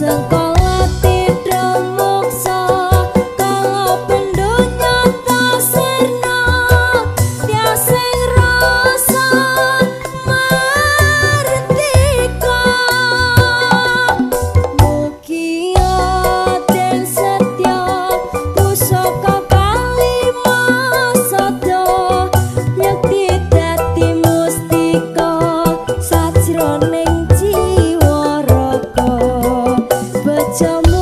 Sekolah tidak moksa, kala pendonya sirna, tiasing rasa mardika. Mugia den setya pusaka kalimasada, yekti dadi mustika sajroning jiwa raga. Bejo.